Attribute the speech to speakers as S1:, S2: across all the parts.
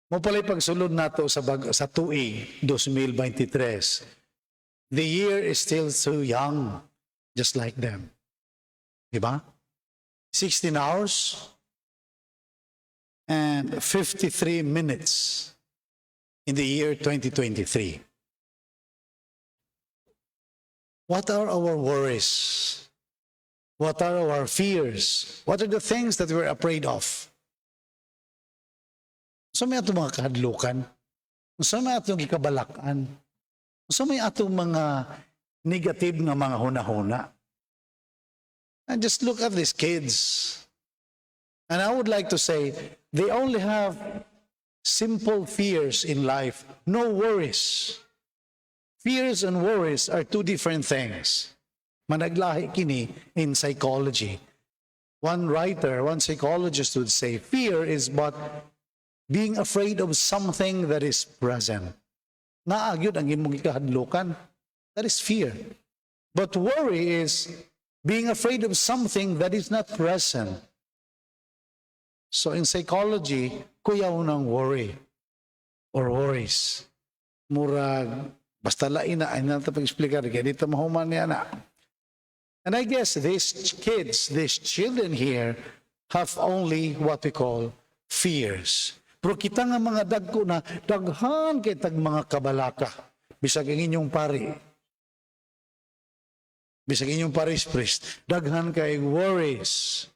S1: Mao pala'y pagsulod nato sa tuig 2023. The year is still so young, just like them. Di ba? 16 hours and 53 minutes in the year 2023. What are our worries? What are our fears? What are the things that we're afraid of? Unsa may atong mga kahadlukan? Unsa may atong gikabalakan? Unsa may atong mga negative nga mga hunahuna? And just look at these kids. And I would like to say, they only have simple fears in life, no worries. Fears and worries are two different things. Managlahi kini in psychology. One writer, one psychologist would say, fear is but being afraid of something that is present. Naa gyud ang imong gikahadlukan. That is fear. But worry is being afraid of something that is not present. So in psychology, kuyaw ng worry or worries. Murag, basta lain na, ay nata pag-explicar, kaya dito mahuman niya na. And I guess these kids, these children here, have only what we call fears. Pero kita nga mga dagko na, daghan kay tag mga kabalaka. Bisag ang inyong pari. Bisag inyong parish priest, daghan kay worries.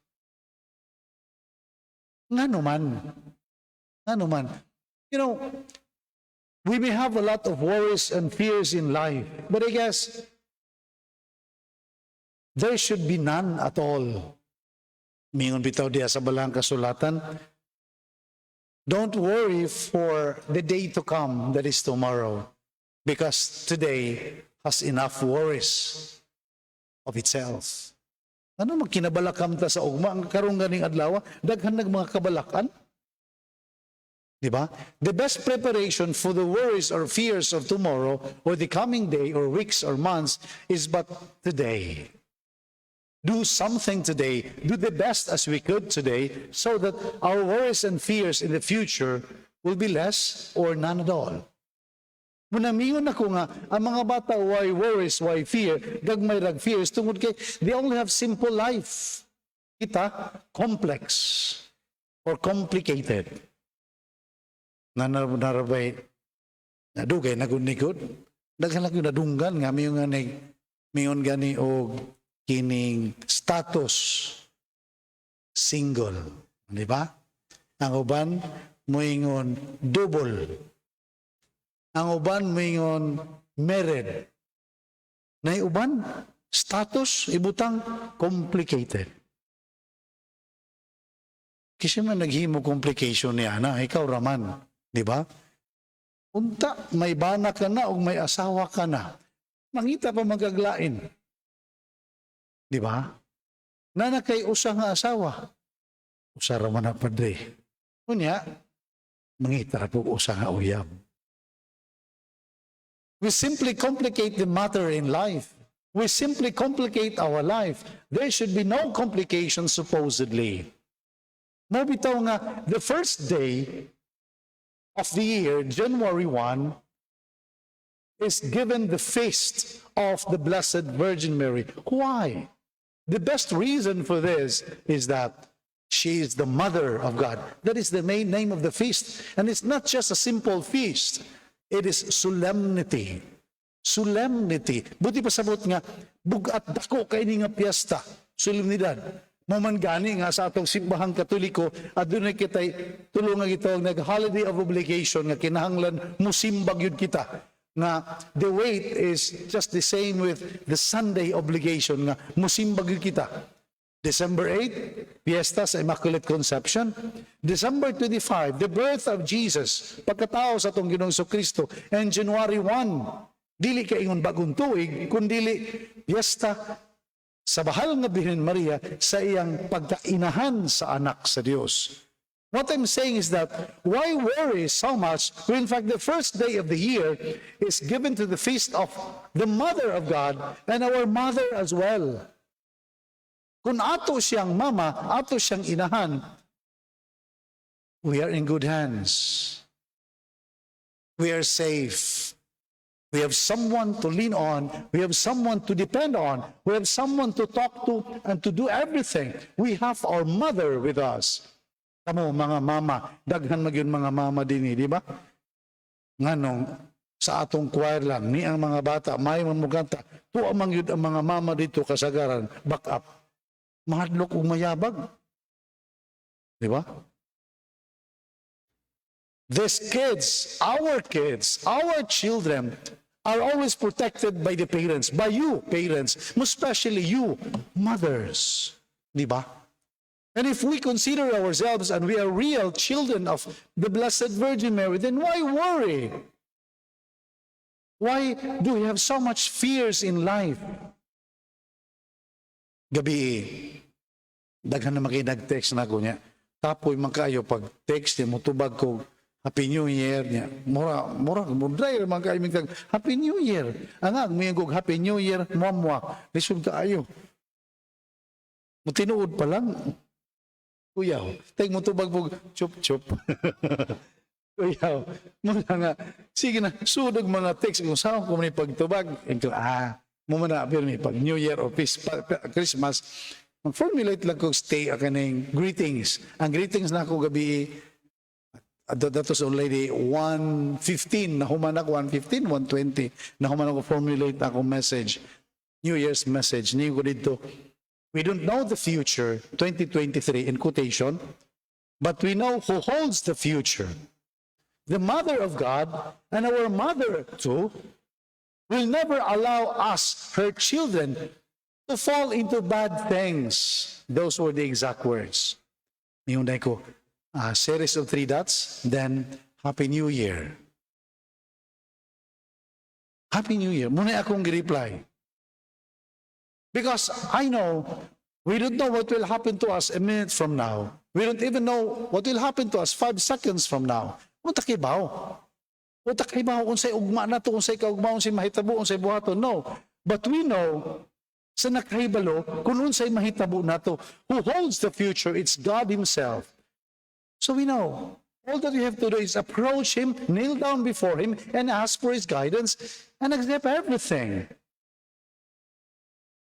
S1: Ngano man? Ngano man? We may have a lot of worries and fears in life, but I guess there should be none at all. Mingon bitaw diya sa Balaang Kasulatan, "Don't worry for the day to come, that is tomorrow, because today has enough worries of itself." Ano magkinabalakam ta sa ugma ang karong ganing adlaw, daghan nag mga kabalakan. Di ba? The best preparation for the worries or fears of tomorrow or the coming day or weeks or months is but today. Do something today. Do the best as we could today so that our worries and fears in the future will be less or none at all. Muna mingon ako nga, ang mga bata, why worries, why fear, gagmay rag fears, tungod kay they only have simple life. Kita, complex or complicated. Na narabay, nadugay, nagunigod. Daghan lang yung nadunggan nga, mayon nga ni, mayon gani og kining status single. Di ba? Ang uban, moingon double. Ang uban moingon married. Nay uban status ibutang complicated. Kasi man naghimo complication niya na, ikaw raman, di ba? Unta, may bana ka na o may asawa ka na. Mangita pa magaglain. Di ba? Nana kay usa nga asawa. Usa ra man na, padre. Unya, mangita ra po usa nga uyab. We simply complicate the matter in life. We simply complicate our life. There should be no complication, supposedly. Mao bitaw nga the first day of the year, January 1, is given the feast of the Blessed Virgin Mary. Why? The best reason for this is that she is the mother of God. That is the main name of the feast. And it's not just a simple feast. It is solemnity. Solemnity. Buot pasabot nga, bugat dako kay ni nga piyesta. Solemnidad. Mao man gani nga sa atong Simbahang Katoliko, adunay kitay tulo nga gitawag nag holiday of obligation nga kinahanglan musimbag yun kita nga the weight is just the same with the Sunday obligation nga musimbag yun kita. December 8, Fiesta sa Immaculate Conception. December 25, the birth of Jesus, pagkatao sa atong Ginoong Kristo. And January 1, dili ka ingon bagong tuig, kundili piyesta sa Bahal nga Birhen Maria sa iyang pagkainahan sa anak sa Dios. What I'm saying is that why worry so much when in fact the first day of the year is given to the feast of the Mother of God and our mother as well? Kung ato siyang mama, ato siyang inahan, we are in good hands. We are safe. We have someone to lean on. We have someone to depend on. We have someone to talk to and to do everything. We have our mother with us. Kamo, mga mama, daghan man gyud mga mama dinhi, di ba? Nganong sa atong choir lang, ni ang mga bata, may man mukanta, tuwa man gyud ang mga mama dito kasagaran, back up. Mahadlok ug mayabag. Di ba? These kids, our kids, our children, are always protected by the parents, by you, parents, most especially you, mothers. Di ba? And if we consider ourselves and we are real children of the Blessed Virgin Mary, then why worry? Why do we have so much fears in life? Gabi, daghan na kay nag-text nako niya. Tapoy man kayo pag text niya, mutubag ko, "Happy New Year" niya. Mura, mura, mura, man kayo mingkag, "Happy New Year." Ang ang, mingkog, "Happy New Year," muamwa. Lisod kaayo. Mutinuod pa lang. Kuyaw, tag mo tubag mo, chup chup. Kuyaw, muna nga, sige na, sudog mga text, kung saan ko ni pagtubag, ito, mo man na, pero pag New Year o Peace, Christmas, mag-formulate lang ko stay kaning greetings. Ang greetings na ako gabi, that was already 1:15, nahuman ako 1:15, 1:20, nahuman ako formulate akong message, New Year's message, niyo ko dito, "We don't know the future, 2023," in quotation, "but we know who holds the future. The Mother of God and our mother too will never allow us, her children, to fall into bad things." Those were the exact words. Yung ko, series of three dots, then "Happy New Year. Happy New Year." Muna akong reply. Because I know we don't know what will happen to us a minute from now. We don't even know what will happen to us 5 seconds from now. Wa ta kibaw. Wa ta kibaw kung unsay ugma na to, kung unsay kaugma, unsay mahitabo, unsay buhaton. No. But we know sa nakahibalo kung unsay mahitabo nato. Who holds the future? It's God Himself. So we know. All that we have to do is approach Him, kneel down before Him, and ask for His guidance and accept everything.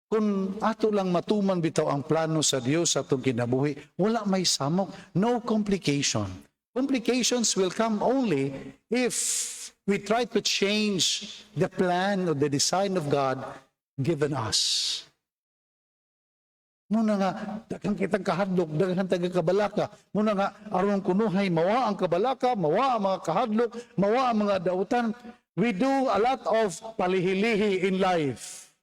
S1: Kung ato lang matuman bitaw ang plano sa Dios sa atong kinabuhi, wala may samok, no complication. Complications will come only if we try to change the plan or the design of God given us. Muna nga, daghan kitang kahadlok, daghan taga kabalaka. Muna nga, aron kunuhay, mawa ang kabalaka, mawa ang mga kahadlok, mawa ang mga dautan. We do a lot of palihilihi in life.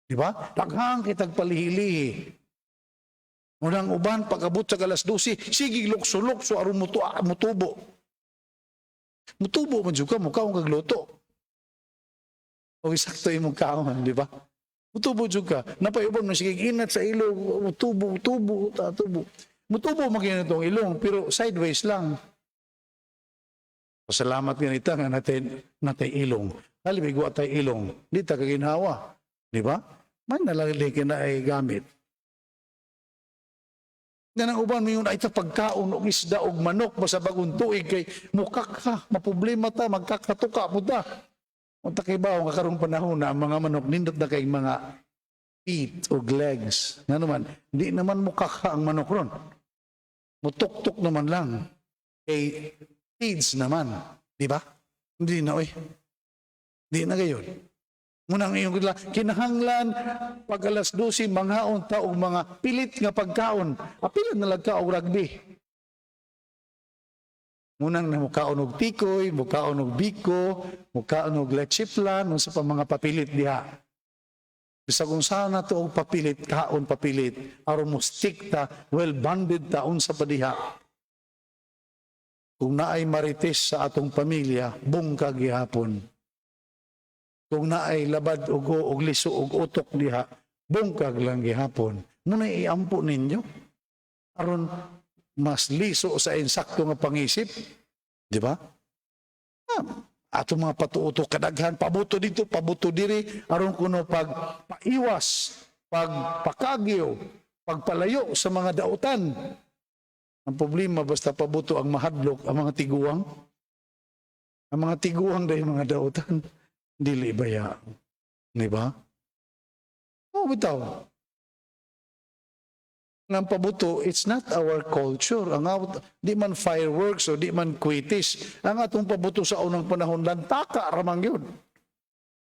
S1: Di ba? Daghang kitag palihilihi. Unang uban, pag-abot sa alas 12, sige lukso-lukso aron mutubo. Mutubo man jud ka, mukaon kag luto. O sakto imong kaon, di ba? Mutubo jud ka. Napay uban man sige inat sa ilong, mutubo, tubo, ta tubo. Mutubo man gyud itong ilong, pero sideways lang. Pasalamat ganita nga natin natay ilong. Halibig wa tay ilong, di ta kaginhawa. Di ba? May nalaliki na ay gamit. Ganang uban mo yung ay ta pagkaon og isda og manok ba sa bagong tuig kay mukakha, maproblema ta, magkakatuka mo ta. Unta kay ba nga karong panahon na ang mga manok nindot na kay mga feet o legs. Nga naman, di naman mukakha ang manok ron. Mutuktok naman lang. Kay feeds naman. Di ba? Hindi na, oy. Di na gayon. Munang iyong kinahanglan pag alas 12 manghaon ta og mga pilit nga pagkaon. Apilan na lang ka og rugby. Munang na mukaon og tikoy, mukaon og biko, mukaon og leche flan, unsa pa mga papilit diha. Bisag unsa na to og papilit, kaon papilit, aron mo stick ta, well bonded ta unsa pa diha. Kung naay marites sa atong pamilya, bungkag gihapon. Kung naay labad og og liso og utok diha, bungkag lang gihapon. Muna iampo ninyo aron mas liso sa insakto nga pangisip, di ba? Ato mga patuoto kadaghan pabuto dito, pabuto diri aron kuno pag paiwas, pagpakagyo, pagpalayo sa mga dautan. Ang problema basta pabuto ang mahadlok ang mga tiguang. Ang mga tiguang dahil mga dautan, dili baya. Di ba? Oh, bitaw. Nga pabuto, it's not our culture. Ang di man fireworks o di man kwitis. Ang atong pabuto sa unang panahon, lantaka ra man gyud.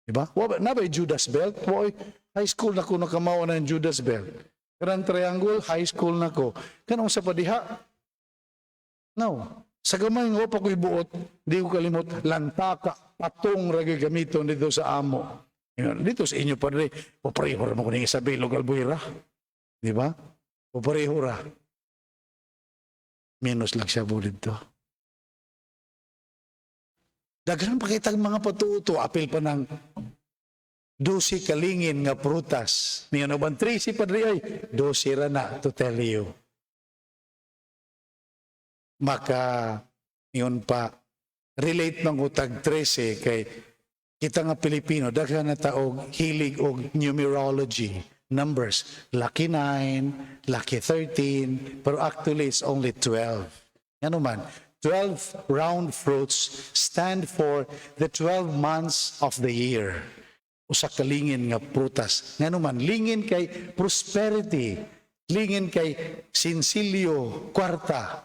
S1: Di ba? Wa na ba Judas belt? Boy, high school na ko nakamawa ng Judas belt. Kanang triangle, high school na ko. Kanang sa padiha? No. Sa gamay nga pa ko'y buot, di ko kalimot, lantaka, patong ra gyud gamiton dito sa amo. Yun, dito sa inyo, padre, papareho ra mo ko ning Isabel ug Albuera. Di ba? Papareho ra. Minus lang siya po dito. Daghan pa kitang mga patuto, apil pa ng 12 kalingin nga prutas. Niya no ban 13, padre, ay 12 ra na to tell you. Maka yun pa relate man ko tag 13 kay kita nga Pilipino daghan na taog hilig og numerology, numbers, lucky 9, lucky 13, pero actually it's only 12. Ano man, 12 round fruits stand for the 12 months of the year. Usa ka lingin nga prutas. Ngano man, lingin kay prosperity, lingin kay sinsilyo, kwarta.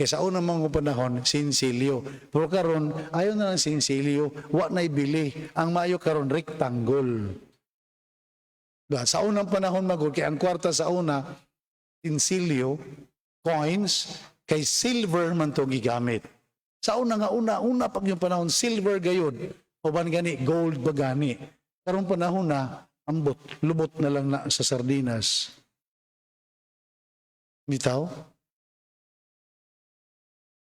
S1: Kay sa unang mga panahon, sinsilyo. Pero karon ayaw na lang sinsilyo, wa na'y bili. Ang maayo karon rectangle. Diba? Sa unang panahon magud kay ang kwarta sa una sinsilyo, coins, kay silver man to gigamit. Sa una nga una, una pag yung panahon, silver gayud. Uban gani, gold ba gani. Karong panahon na, ambot, lubot na lang na sa sardinas. Bitaw?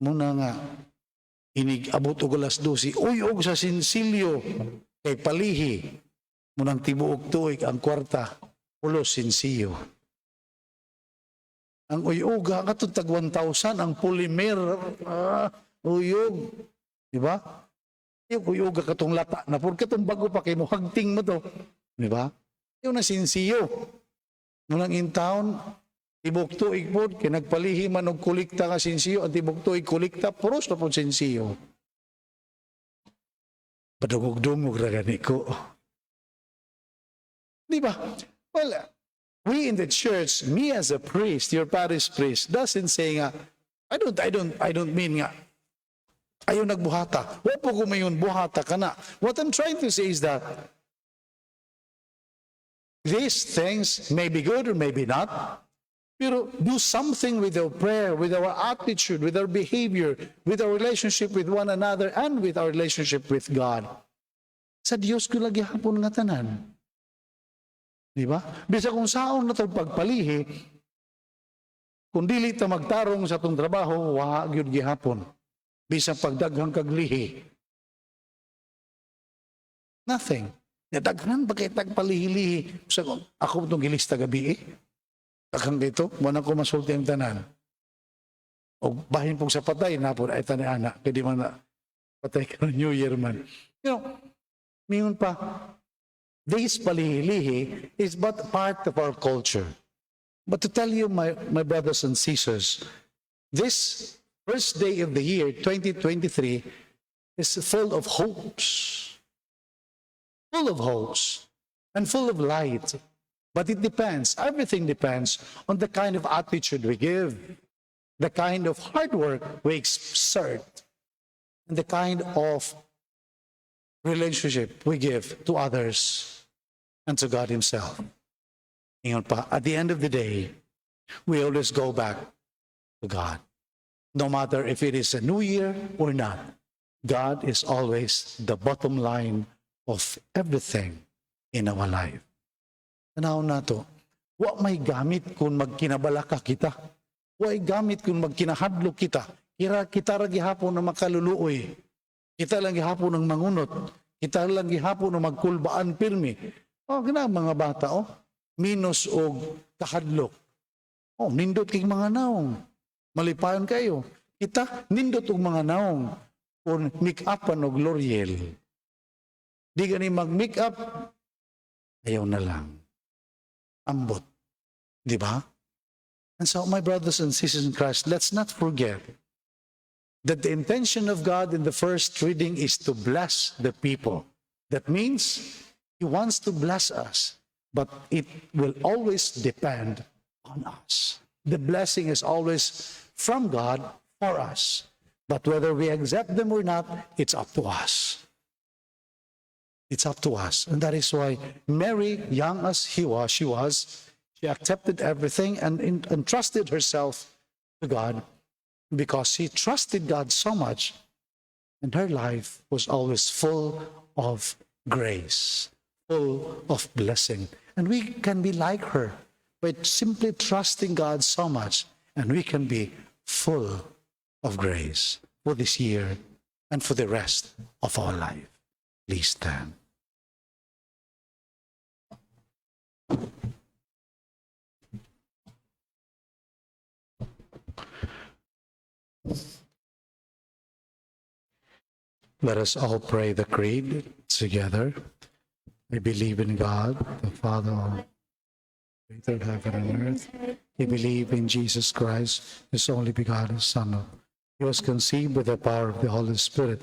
S1: Muna nga, inig abot og alas 12, uy og sa sinsilyo, kay palihi, munang tibuok tuig ang kwarta, pulos sinsilyo. Ang uyuga, katong tag 1,000, ang polymer, uyog. Di ba? Yung uyuga katong lata na, pur katong bago pa kay mo, hagting mo to. Di ba? Yung na sinsiyo. Munang in town, tibok tuig pod, kay nagpalihi man og kolekta nga sinsiyo, ang tibok tuig kolekta, puros na pod sinsiyo. Padungog-dungog ra gani ko. Di ba? Well, we in the church, me as a priest, your parish priest, doesn't say nga, I don't mean nga, ayaw nagbuhata. Wa po ko mayon buhata ka na. What I'm trying to say is that these things may be good or maybe not, pero do something with our prayer, with our attitude, with our behavior, with our relationship with one another, and with our relationship with God. Sa Dios ko lagi hapon nga tanan. Di ba? Bisa kung saon na itong pagpalihi, kung dili ta magtarong sa atong trabaho, wa gyud gihapon. Bisan pagdaghang kaglihi. Nothing. Daghan pa kay tagpalihi-lihi? Sa ako itong gilista gabi eh. Daghang dito, wala ko masulti ang tanan. O bahin pong sa patay, napod ay tani ana, kay di man na patay ka New Year man. Mingon pa, this palihilihi is but part of our culture. But to tell you, my brothers and sisters, this first day of the year, 2023, is full of hopes. Full of hopes and full of light. But it depends, everything depends on the kind of attitude we give, the kind of hard work we exert, and the kind of relationship we give to others and to God Himself. Ingon pa, at the end of the day, we always go back to God. No matter if it is a new year or not, God is always the bottom line of everything in our life. Tanaw nato, wa may gamit kung magkinabalaka kita. Wa may gamit kung magkinahadlok kita. Kira kita ra gihapon na makaluluoy. Kita lang gihapon ng mangunot. Kita lang gihapon na magkulbaan pirmi. Oh, kina mga bata oh, minus og kahadlok. Oh, nindot kay mga naong. Malipayon kayo. Kita nindot og mga naong kung make-upan og L'Oreal. Di gani mag-make-up, ayaw na lang. Ambot. Di ba? And so, my brothers and sisters in Christ, let's not forget That the intention of God in the first reading is to bless the people. That means He wants to bless us, but it will always depend on us. The blessing is always from God for us. But whether we accept them or not, it's up to us. It's up to us. And that is why Mary, young as she was, she accepted everything and entrusted herself to God because she trusted God so much. And her life was always full of grace, full of blessing. And we can be like her by simply trusting God so much, and we can be full of grace for this year and for the rest of our life. Please stand. Let us all pray the Creed together. I believe in God, the Father, creator of heaven and earth. I believe in Jesus Christ, His only begotten Son. He was conceived with the power of the Holy Spirit.